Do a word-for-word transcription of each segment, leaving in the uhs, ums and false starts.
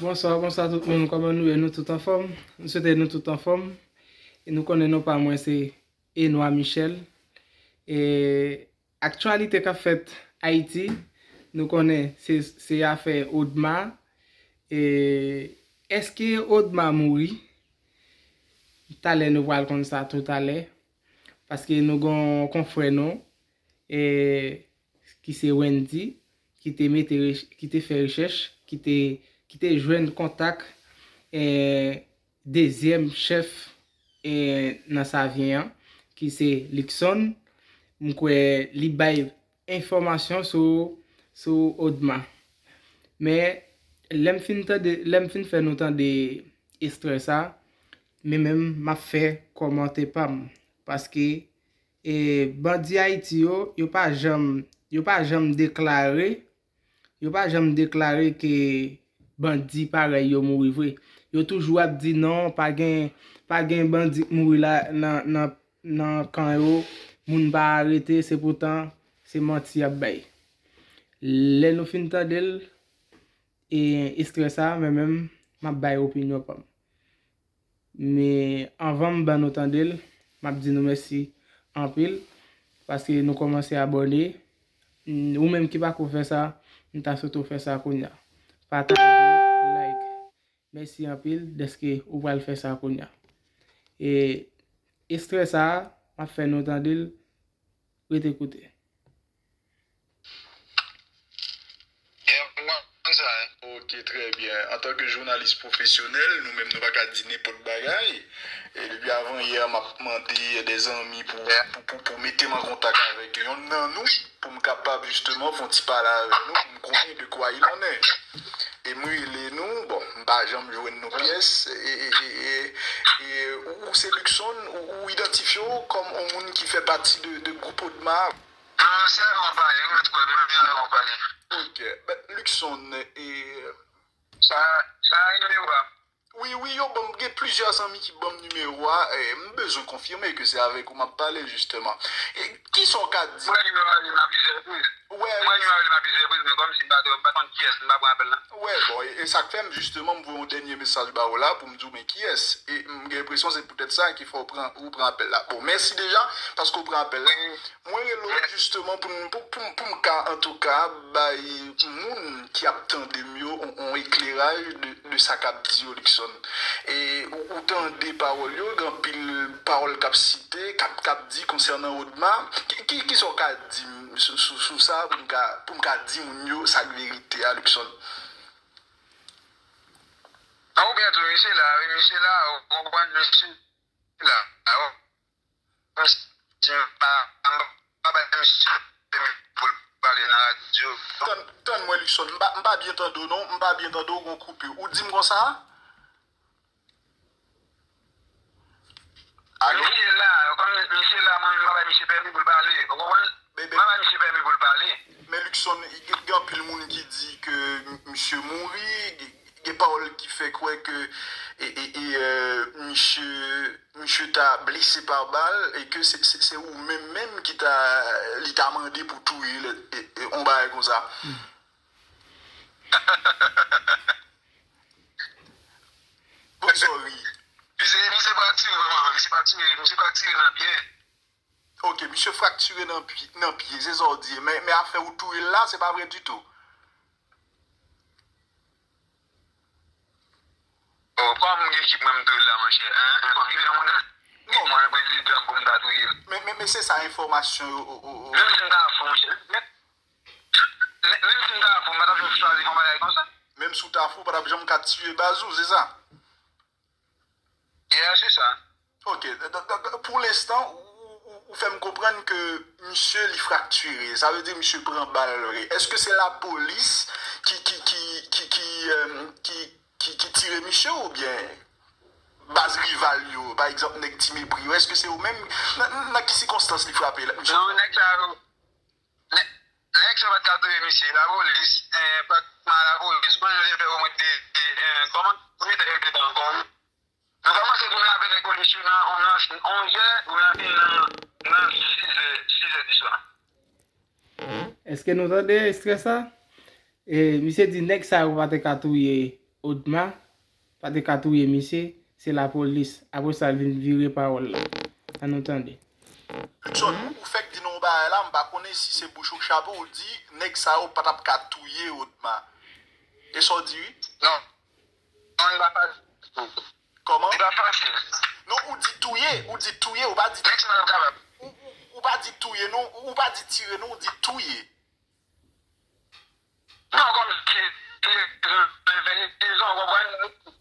Bonswa, bonswa tout moun. Kòman nou ye? Nou tout anfòm? M swete nou tout anfòm. E nou konnen non pa mwen se Enoy Michel. E aktyalite k ap fèt Ayiti, nou konnen se, se afè Odma. E èske Odma mouri? Talè nou pral konn sa tou talè. Paske nou gen yon konfrè nou, e, ki se Wendy, ki te mete rech- ki te fè rechèch, ki te, ki te jwenn kontak, e, dezyèm chèf, e, nan Savyen an, ki se Luckson. M kwè li bay enfòmasyon sou, sou Odma. Men, lè m fin tande, lè m fin fè nou tande ekstrè sa, men menm m ap fè kòmantè pa m. Paske, e, bandi Ayiti yo, yo pa janm, yo pa janm deklare, yo pa janm deklare ke bandi parèy yo mouri vre. Yo toujou ap di non, pa gen, pa gen bandi k mouri la nan, nan, nan kan yo, moun pa arete, se poutan se manti y ap bay. Lè nou fin tande l, e, ekstrè sa, men menm, m ap bay opinyon pa m. Men anvan m ban nou tande l, m ap di nou mèsi anpil, paske nou kòmanse abòne. N- Ou menm ki pako fè sa, m ta swete w fè sa kounye a. Pataje, like. Mèsi anpil dèske ou pral fè sa kounye a. E ekstrè sa a, m ap fè nou tande l, rete koute. Erwan sa, hein? Ok, trè byen. Antanke jounalis pwofesyonèl, nou menm nou pa ka di nenpòt bagay. E depi avan yè, m ap mande de zanmi pou, pou, pou, pou mete m an kontak avèk yonn nan nou, pou m kapab jisteman fè yon ti pale avèk nou, pou m konnen de quoi il en est. E m rele nou, bon, m pa janm jwenn nou pyès. E, e, e, e, e ou, ou se Luckson, ou, ou idantifye w kòm yon moun ki fè pati de, de gwoup Odma. Non, sèlman pale, ou mèt kwè, mwen menm sèlman pale. Ok. Ben, Luckson, e. Sa, sa nimewo a. Wi, wi, yo ban m, gen plizyè zanmi ki ban m nimewo a, e, m bezwen konfime ke se avèk ou m ap pale, jisteman. E, kisa w ka di? Mwen nimewo a li nan plizyè repriz. Wè, mwen nimewo a li nan plizyè repriz, men kòmsi m pa t, m pa t konn kiyès, m pa pran apèl la. Wè, bon, e, e sa k fè m, jisteman, m voye yon dènye mesaj ba ou la pou m di w men kiyès. E m gen enpresyon se poutèt sa ki fè w pran, ou pran apèl la. Bon, mèsi deja, paske w pran apèl la. Mwen rele w jisteman pou m, pou, pou, m- pou m ka, antouka, bay moun ki ap tande m yo on, on ekleraj de, de sa k ap di yo, Luckson. E ou, ou tande pawòl yo, gen anpil pawòl k ap site, k ap, k ap di konsènan Odma. Ki, ki, kisa w ka di m sou, sou, sou sa pou m ka, pou m ka di moun yo sa k verite a, Luckson? An, ou byen di w, misye la, wi, misye la, ou konprann, misye la, a, w- Mwen, si m pa, m pa bay misye pèmi pou l pale nan radyo. Tann, tann mwen, Luckson, m pa, m pa byen tande w non, m pa byen tande w, gen yon koupi. Ou di m konsa? Alo? Misye la, kòm misye la, mwen, m pa bay misye pèmi pou l pale. Ou konprann? M pa bay misye pèmi pou l pale. Men Luckson, gen, gen anpil moun ki di ke m- misye mouri, gen, gen pawòl ki fè kwè ke e, e, e, euh, misye, misye ta blese pa bal e ke se, se, se ou menm menm ki ta, li ta mande pou touye l, e, e, on bagay konsa. Poukisa w ri? Misye, misye pa tire, non, misye pa tire, misye pa tire nan pye. Ok, misye fraktire nan pye, nan pye, se sa w di. Men, men afè ou touye l la, se pa vre ditou. Oh, kòm m gen ekip mwen, m touye l la, monchè. Hein? Hein, kòm li yon moun, non, mwen prezidan pou m ta touye l. Men, men, men se sa enfòmasyon yo. Oh, oh, oh. Menm si m ta fou, monchè. Men, men, menm si m ta fou, m pa t ap janm chwazi fè yon bagay konsa. Menm si w ta fou, w pa t ap janm ka tiye baz ou, se sa? Yeah, se sa. Ok, donk, donk, pou lenstan, ou, ou, ou fè m konprann ke misye li fraktire. Sa vle di misye pran bal vre. Èske se lapolis ki, ki, ki, ki, ki, euh, ki, ki, ki tire misye oubyen baz rival yo, pa egzanp, nèg Ti Mepri yo? Èske se yo menm? Nan, nan ki sikonstans li frape la, misye? Non, nèg sa yo, nèg, nèg sa yo pa t ka touye misye. Lapolis, eh, pratman lapolis, mwen, yo te fè omwen de, de, eh, kòman? Premye tèt yo te pran ankò, wi. Nou kòmanse tounen avè nèg polis yo nan, nan, nan onz è, pou n al fini nan, nan sis è, sis è di swa. Èske nou tande ekstrè sa? E, misye di nèg sa yo pa te ka touye Odma pa te ka touye misye, se lapolis. Apre sa, l vin vire pawòl la. Ann nou tande. Luckson, ou fèk di nou yon bagay la, m pa konnen si se bouch ou k chape, ou di nèg sa yo pa t ap ka touye Odma. E sa w di wi? Non. Non, li pa fasil. Kòman? Li pa fasil. Non, ou di touye, ou di touye, ou pa di Nèg sa yo kapab. ou, ou, ou pa di touye non, ou pa di tire non, ou di touye. Non, kòm si dizon, w konprann,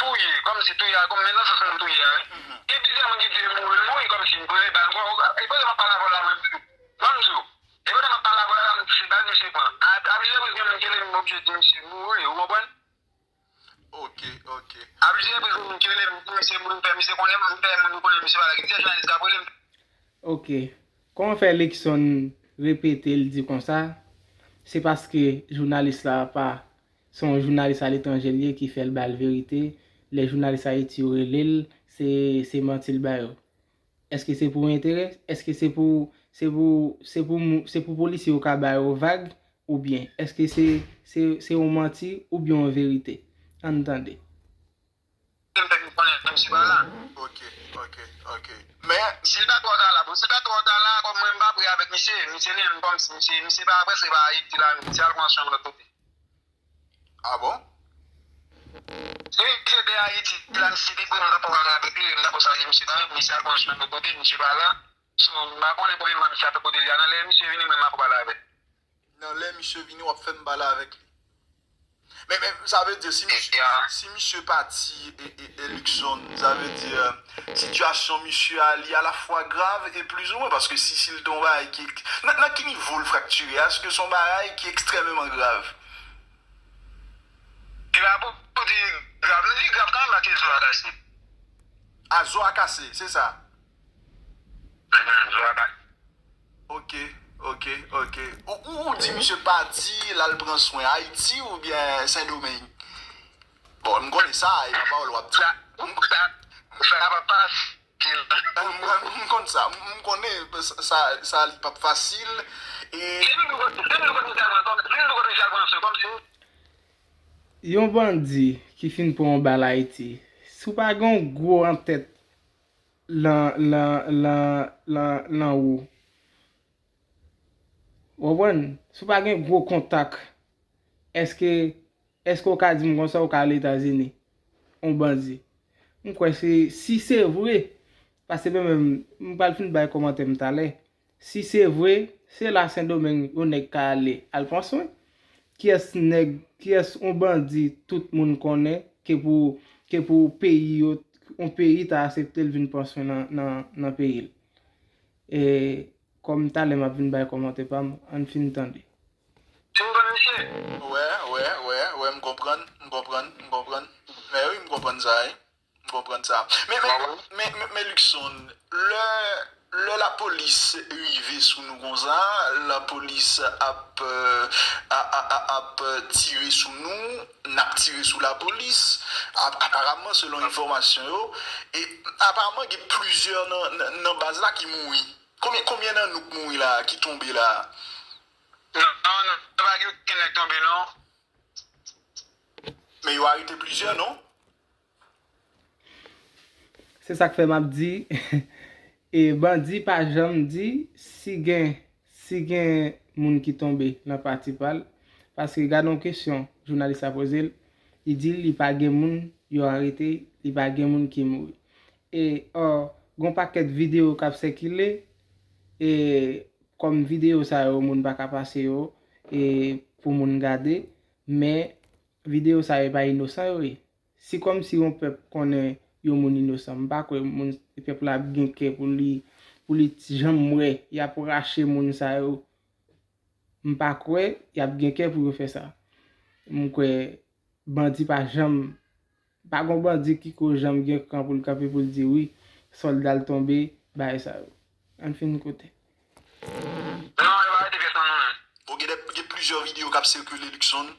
touye, kòm si touye a, kòm men nan sans nou touye a, wi. Gen plizyè moun ki di mouri, mouri kòm si m touye bal, e pandan m ap pale avè w la, mwen, ban m di w, e pandan m ap pale avè w la, se bal misye pran. A, a plizyè repriz, gen moun ki rele m, m oblije di misye mouri, ou konprann? Ok, ok. A plizyè repriz, gen moun ki rele m, di misye mouri, m fè misye konnen, m fè moun yo konnen misye pa la, gen plizyè jounalis k ap rele m. Ok. Kòman fè Luckson repete l di konsa? Se paske jounalis la pa se yon jounalis aletranje l ye ki fè l ba l verite. Lè jounalis Ayiti yo rele l, se se manti l ba yo. Èske se pou enterè? Èske se pou se pou se pou mou- se pou polisye yo ka ba yo vag? Oubyen èske se se se yon manti oubyen yon verite? Ann tande. M fè m konnen misye pa la. Ok, ok, ok. Men, Si l pa twò ta la, bon, si l pa twò ta la, kòm mwen m pa prè avèk misye, misye li menm kòm si misye, misye pa prè, se pa Ayiti la, misye al pran swen lòt kote. Ah bon? Si misye te Ayiti la, misye te prè, m ta pral avèk li, m ta pral salye misye kanmenm, misye al pran swen lòt kote, misye pa la. So, m pa konnen konbyen mwa misye ap kote li a, nan lè misye vini, mwen m ap pale avè l. Nan lè misye vini, w ap fè m pale avèk li. Men, men sa vle di, si misye, si misye pati e, e, e Luckson, sa vle di, sitiyasyon misye a, li alafwa grav e plizoumwen, paske si, si l te yon bagay ki, nan, nan ki nivo l fraktire, èske se yon bagay ki ekstrèmeman grav? Li pa pou pou di grav, li grav kanmenm paske zo a kase. A, zo a kase, se sa? Mhm, zo a kase. Ok, ok, ok. Ou, ou, ou di misye pati, l al pran swen Ayiti oubyen Sendomeng? Bon, m konnen sa, e pa pawòl w ap di. Sa, sa, sa pa fasil. M, m, m konn sa, m, m konnen sa, sa, sa li p ap fasil. E Li menm li konn, li menm li konn misye al pran, li menm li konn misye al pran swen, kòmsi. Yon bandi ki fin pran yon bal Ayiti, si w pa gen yon gwo antèt lan, lan, lan, lan, lan ou, w konprann? Si w pa gen gwo kontak, èske, èske w ka di m konsa w ka al Etazini? Yon bandi. M kwè se, si se vre, paske menm, menm, m pral fin bay kòmantè m talè. Si se vre, se la Sendomeng yon nèg ka ale al pran swen. Kiyès nèg, kiyès yon bandi tout moun konnen ke pou, ke pou peyi yo, yon peyi ta aksepte l vin pran swen nan, nan, nan peyi l? E kòm talè m ap vin bay kòmantè pa m, ann fin tande. Ti m konn misye. Wè, wè, wè, wè, m konprann, m konprann, m konprann. Men wi, m konprann sa, wi. M konprann sa. Men, men, men, men, men Luckson, lè, lè lapolis rive sou nou konsa, lapolis ap, euh, a, a, a, ap tire sou nou, n ap tire sou lapolis, ap, aparamman, selon enfòmasyon yo, e aparamman, gen plizyè nan, nan, nan baz la ki mouri. Konbyen, konbyen nan nou k mouri la, ki tonbe la? Non, non, non, pa gen okenn nèg tonbe, non. Men yo arete plizyè, non? Se sa k fè m ap di, e bandi pa janm di si gen, si gen moun ki tonbe nan pati pa l, paske gade yon kesyon jounalis la poze l, li di li pa gen moun yo arete, li pa gen moun ki mouri. E, ò, gon pakèt videyo k ap sikile, e kòm videyo sa yo, moun pa ka pase yo, e pou moun gade, men videyo sa yo, e pa inosan yo ye. Si kòmsi yon pèp konnen yon moun inosan, m pa kwè moun, pèp la ap gen kè pou li, pou li janm wè y ap rache moun sa yo. M pa kwè y ap gen kè pou yo fè sa. M kwè bandi pa janm, pa gon bandi ki ko janm gen kran pou l kanpe pou l di wi, sòlda l tonbe, bagay sa yo. Ann fin koute. Non, yo pa rete pyès nan nou menm. Bon, gen de, gen plizyè videyo k ap sikile, Luckson,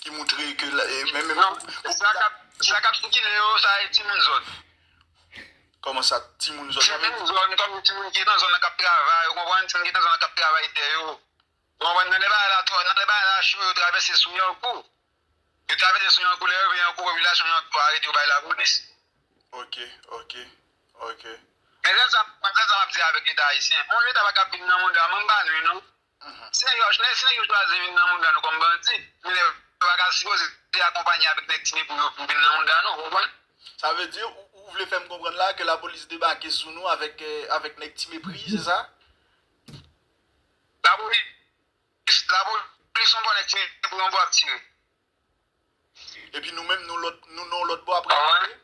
ki montre ke la, e, men, men, Non, sa k ap, sa k ap sikile yo, sa e timoun zòn. Kòman sa, timoun zòn? Timoun zòn, kòm timoun ki nan zòn nan k ap travay, ou konprann, timoun ki nan zòn nan k ap travay tè yo. Ou konprann, nan lè bagay la twò, nan lè bagay la cho, yo travèse sou Yawkou. Yo te avèti sou yon koulè, yo vin yon kou popilasyon, yo arete, yo bay lapolis. Ok, ok, ok. Men se sa, men se sa m ap di avèk Leta ayisyen. Yon Leta pa ka vin nan mouda m, m pa nwi, non. Si nèg yo, si nèg yo chwazi vin nan mouda nou kòm bandi, men yo pa ka sipoze akonpanye avèk nèg ti mepri yo pou vin nan mouda nou, ou konprann? Sa vle di, ou, ou vle fè m konprann la ke lapolis debake sou nou avèk, eh, avèk nèg ti mepri, se sa? Lapolis, lapolis, yon bò nèg ti mepri, yon bò ap tire. Epi nou menm, nou lòt, nou nan lòt bò ap rete.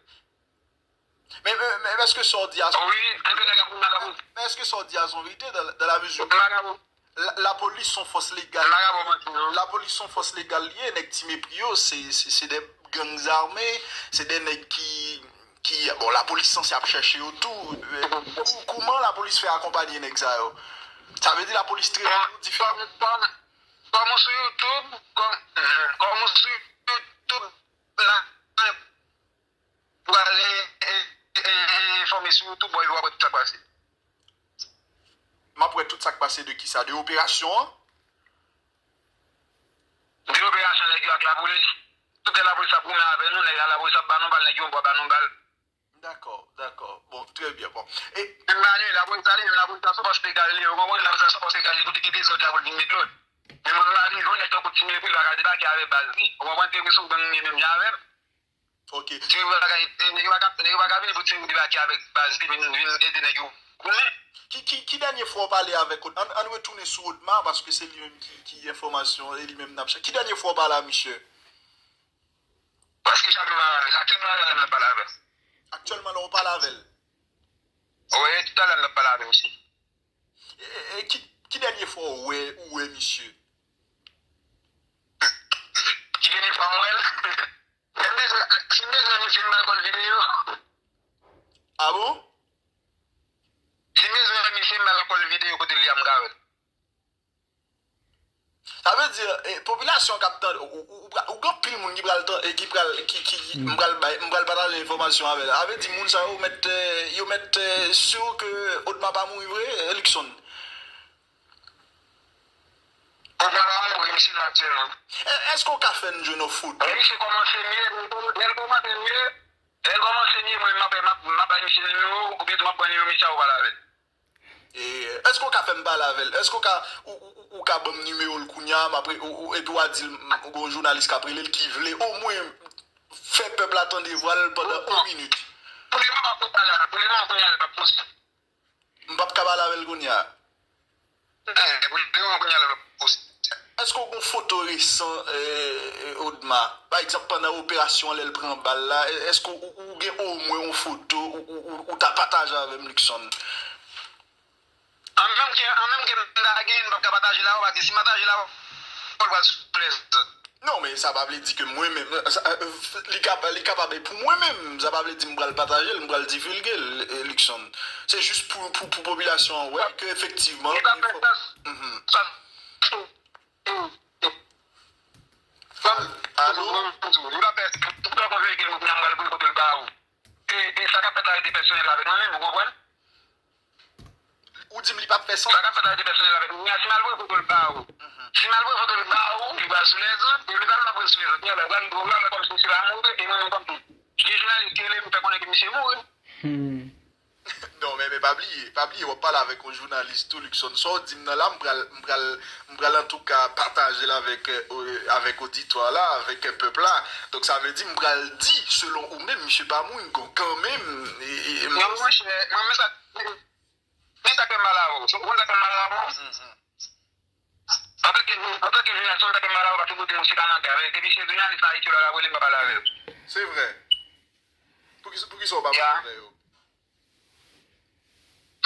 Men, men, men èske sa w di a se yon verite? Men èske sa w di a se yon verite dans, dans la mesure où la, lapolis se yon fòs legal. Lapolis se yon fòs legal li ye, nèg ti mepri yo, se, se, se de gang zame, se de nèg ki, ki, bon, lapolis sanse ap chèche yo tou. Ou, kouman lapolis fè akonpanye nèg sa yo? Sa vle di lapolis trete nou diferan. Kòm ou sou YouTube, kòm, kòm ou sou YouTube, la, pou ale enfòme sou YouTube, bon, w ap wè tout sa k pase. M ap wè tout sa k pase de kisa? De operasyon an? De operasyon nèg yo ak lapolis. Tout lè lapolis ap goumen avè nou, nèg lapolis ap ba nou bal, nèg yo pa ba nou bal. Dakò, dakò. Bon, trè byen, bon. E... M pa nwi, lapolis ale, men lapolis la se yon fòs legal li ye, ou konprann? Lapolis la se yon fòs legal li, kote gen dezòd la pou l vin met lòd. Men mwen m pa nwi, yon nèg tankou Ti Mepri pa ka debake avèk baz li, ou konprann? Ti Mepri se yon gang li ye menm jan avè m. Ok. Ti Mepri pa ka, nèg yo pa ka, nèg yo pa ka vini pou Ti Mepri debake avèk baz li, vin, vin ede nèg yo goumen. Ki, ki, ki dènye fwa w pale avèk Od-, ann, ann retounen sou Odma, paske se li menm ki, ki enfòmasyon, e li menm n ap chèche. Ki dènye fwa w pale a misye? Prèske chak jou m pale avè l. Aktyèlman la, m ap pale avè l. Aktyèlman la, w pale avè l? Wi, talè m ap pale avè l osi. E, e, e ki, ki dènye fwa w wè, ou wè misye? Ki dènye fwa m wè l? Si m bezwen, si m bezwen misye, m al kòl videyo. A bon? Si m bezwen misye, m al kòl videyo kote l ye a, m ka wè l. Sa vle di, eh, popilasyon k ap tande, ou, ou, ou, ou gen anpil moun ki pral tan-, eh, ki pral, ki, ki, ki, m pral bay, m pral pataje enfòmasyon avè l. Sa vle di, moun sa yo mèt, eh, yo mèt, eh, si ke Odma pa mouri vre, eh, Luckson. Odma pa mouri, misye la aktyèlman. Eh, èske w ka fè n jwenn yon foto? Misye kòmanse mye, lè l kòmanse mye, lè l kòmanse mye, mwen, m ap, m ap, m ap bay misye nimewo, oubyen tou m ap pran nimewo misye a, ou pale avè l. E, èske w ka fè m pale avè l? Èske w ka, ou, ou, ou, ou ka ban m nimewo l kounye a, m apre, ou, ou, epi w a di l, m, ou gen yon jounalis k ap rele l ki vle omwen fè pèp la tande vwa l pandan yon minit? Pou lemoman, m p ap pale avè l. Pou lemoman, kounye a, l p ap posib. M p ap ka pale avè l kounye a? Pou lemoman, kounye a, l p ap posib. Èske w gen yon foto resan, eh, Odma? Pa egzanp, pandan operasyon an, lè l pran bal la, èske w, ou gen omwen yon foto ou, ou, ou, ou ta pataje avè m, Luckson? An menm ke, an menm ke m ta gen, m p ap ka pataje l avè w, paske si m pataje l avè w, l pral sou lèzòt. Non, men sa pa vle di ke mwen menm, sa, eh, li ka, li kapab e pou mwen menm, sa pa vle di m pral pataje l, m pral divulge l, eh, Luckson. Se jis pou, pou, pou popilasyon an wè ke efektivman... Li pa fè sans. Sa, Li pa fè sans. Tout lè w konveye ke nou, m pral voye foto l ba ou. E, e sa k ap fèt la rete pèsonèl avèk mwen menm, ou konprann? Ou di m li p ap fè sans? Sa k ap fèt la rete pèsonèl avèk mwen. Si m al voye foto l ba ou, si m al voye foto l ba ou, li pral sou lèzòd, e li pral pral sou lèzòd. Li pral, pral, pral kòmsi misye pa mouri, e mwen menm kòmsi. Ki jounalis ki rele m fè konnen ke misye mouri? Non, men, men pa bliye, pa bliye, w ap pale avèk yon jounalis tou, Luckson. Sa w di m nan la, m pral, m pral, m pral antouka pataje l avèk, eh, avèk oditwa la, avèk, eh, pèp la. Donk, sa vle di, m pral di, selon ou menm, misye pa mouri, kanmenm, e, e, Non, monchè, mwen, men sa, men sa k fè m mal avè w. Ou konn sa k fè m mal avè w? Antanke, antanke jounalis, ou konn sa k fè m mal avè w, paske ou di m ou se Kanada. Depi se jounalis Ayiti yo la, la rele m, m pa pale avè yo. Se vre. Poukisa, poukisa w pa pale avè yo?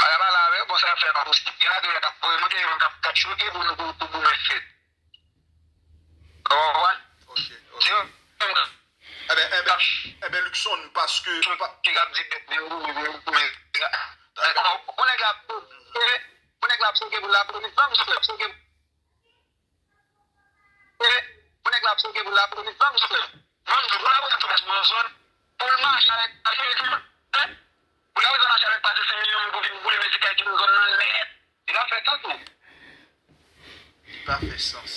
Bagay pa la avè yo, bon, sa y ap fè a pa posib. Gen ladròl k ap voye monte, yo k ap, k ap choke pou nou, pou, pou goumen fèt. Ou konprann? Ok, ok. Se yo menm k ap. Enben, enben, enben, Luckson, paske... Ki k ap di pèp vin goumen, vin goumen. Pou nèg la, pou nèg la ap choke pou lapolis, ban m sou ap choke. Pou nèg la ap choke pou lapolis, ban m sou. Ban m sou, pou lapolis ap fè sou yon zòn, pou l mache avèk, avèk, pou lapolis ap mache avèk pase senk milyon moun pou vin boule mezi kay ki nan zòn nan nèt. Li pa fè sans, non. Li pa fè sans.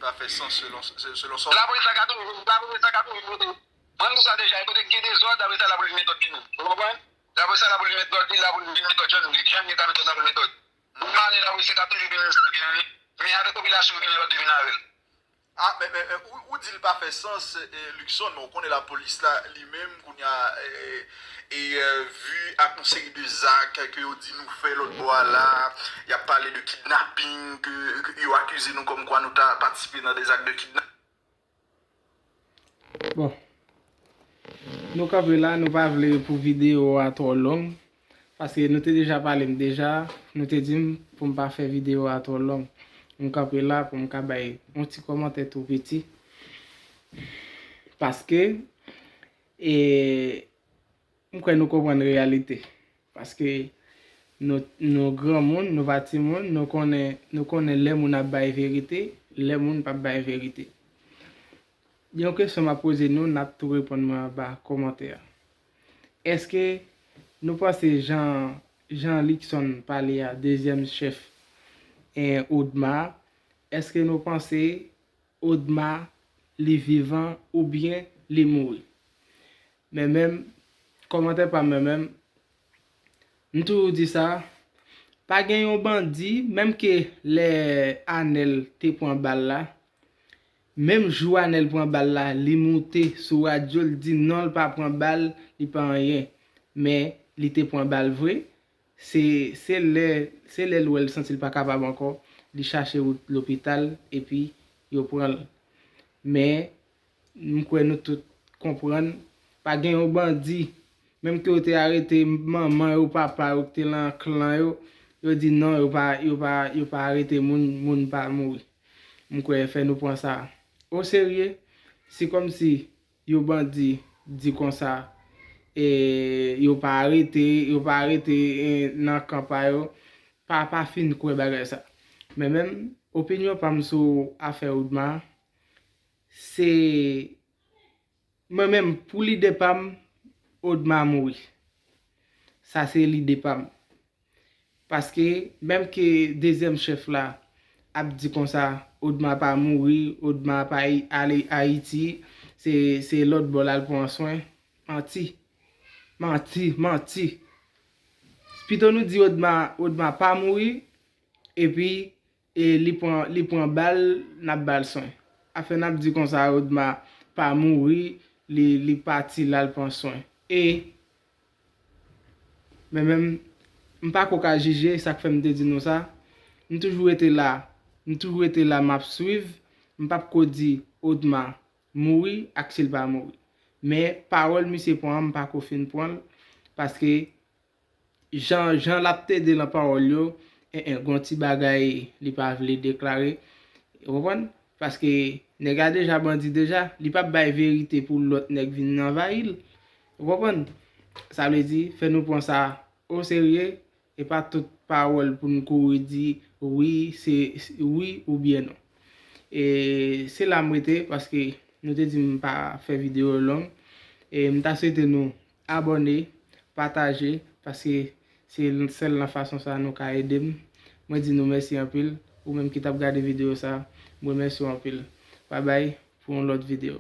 pa fè sans selon, selon sa w. Lapolis la ka toujou, lapolis la ka toujou vin kote. Mwen m di sa deja, e kote gen dezòd, apre sa lapolis met lòd li menm. Ou konprann? Apre sa lapolis met lòd li, lapolis vin met lòd John Lee. Jan yo ka met lòd, lapolis met lòd. Moun mare lapolis la ka toujou vin vin, men avèk popilasyon yo gen lòd yo vin avè l. Ah, men, men, men ou, ou di l pa fè sans, eh, Luckson, men ou konnen lapolis la, li menm, kounye a, eh, e eh, vi ak yon seri de zak ke yo di nou fè lòt bò a la, y ap pale de kidnaping, ke, ke yo akize nou kòmkwa nou ta patisipe nan de zak de kidnaping. Bon. Nou kanpe la, nou pa vle pou videyo a twò long. Paske nou te deja pale m deja, nou te di m pou m pa fè videyo a twò long. M kanpe la pou m ka bay yon ti kòmantè tou piti. Paske, e, m kwè nou konprann reyalite. Paske nou, nou granmoun, nou pa timoun, nou konnen, nou konnen lè moun ap bay verite, lè moun p ap bay verite. Gen yon kesyon m ap poze nou, n ap tou reponn mwen anba kòmantè a. Èske nou panse jan, jan Luckson pale a, dezyèm chèf, eh, Odma, èske nou panse Odma li vivan oubyen li mouri? Men menm, kòmantè pa m, men menm, m toujou di sa, pa gen yon bandi, menm ke lè Anèl te pran bal la, menm jou Anèl pran bal la, li moute sou radyo, l di non, l pa pran bal, li pa anyen. Men, li te pran bal vre. Se, se lè, se lè l wè l santi l pa kapab ankò, li chache wout lopital, epi yo pran l. Men, m kwè nou tout konprann, pa gen yon bandi, menm ke yo te arete manman yo, papa yo, ki te nan klan yo, yo di non, yo pa, yo pa, yo pa arete moun, moun pa mouri. M kwè fè nou pran sa oserye, se kòmsi yon bandi di konsa, e, yo pa arete, yo pa arete, e, nan kan pa yo, pa, pa fin kwè bagay sa. Men menm, opinyon pa m sou afè Odma, se, mwen menm, pou lide pa m, Odma mouri. Sa se lide pa m. Paske, menm ke dezyèm chèf la ap di konsa, Odma pa mouri, Odma pa ale Ayiti, se, se lòt bò l al pran swen. Manti. Manti, manti. Pito nou di Odma, Odma pa mouri, epi, e, li pran, li pran bal, n ap ba l swen. Afè n ap di konsa, Odma pa mouri, li, li pati l al pran swen. E, men menm, m pa ko ka jije, sa k fè m te di nou sa. M toujou rete la, m toujou rete la, m ap swiv, m p ap ko di Odma mouri ak si l pa mouri. Men, pawòl misye pran an, m pa ko fin pran l, paske jan, jan l ap tede nan pawòl yo, en, en, gon ti bagay li pa vle deklare. Ou konprann? Paske nèg la deja bandi deja, li p ap bay verite pou lòt nèg vin anvayi l. Ou konprann? Sa vle di, fè nou pran sa oserye, e pa tout pawòl pou n kouri di wi, se wi oubyen non. E se la m rete, paske nou te di m pa fè videyo long. E m ta swete nou abòne, pataje, paske se sèl nan fason sa nou ka ede m. Mwen di nou mèsi anpil. Ou menm ki t ap gade videyo sa, m remèsye w anpil. Babay, pou yon lòt videyo.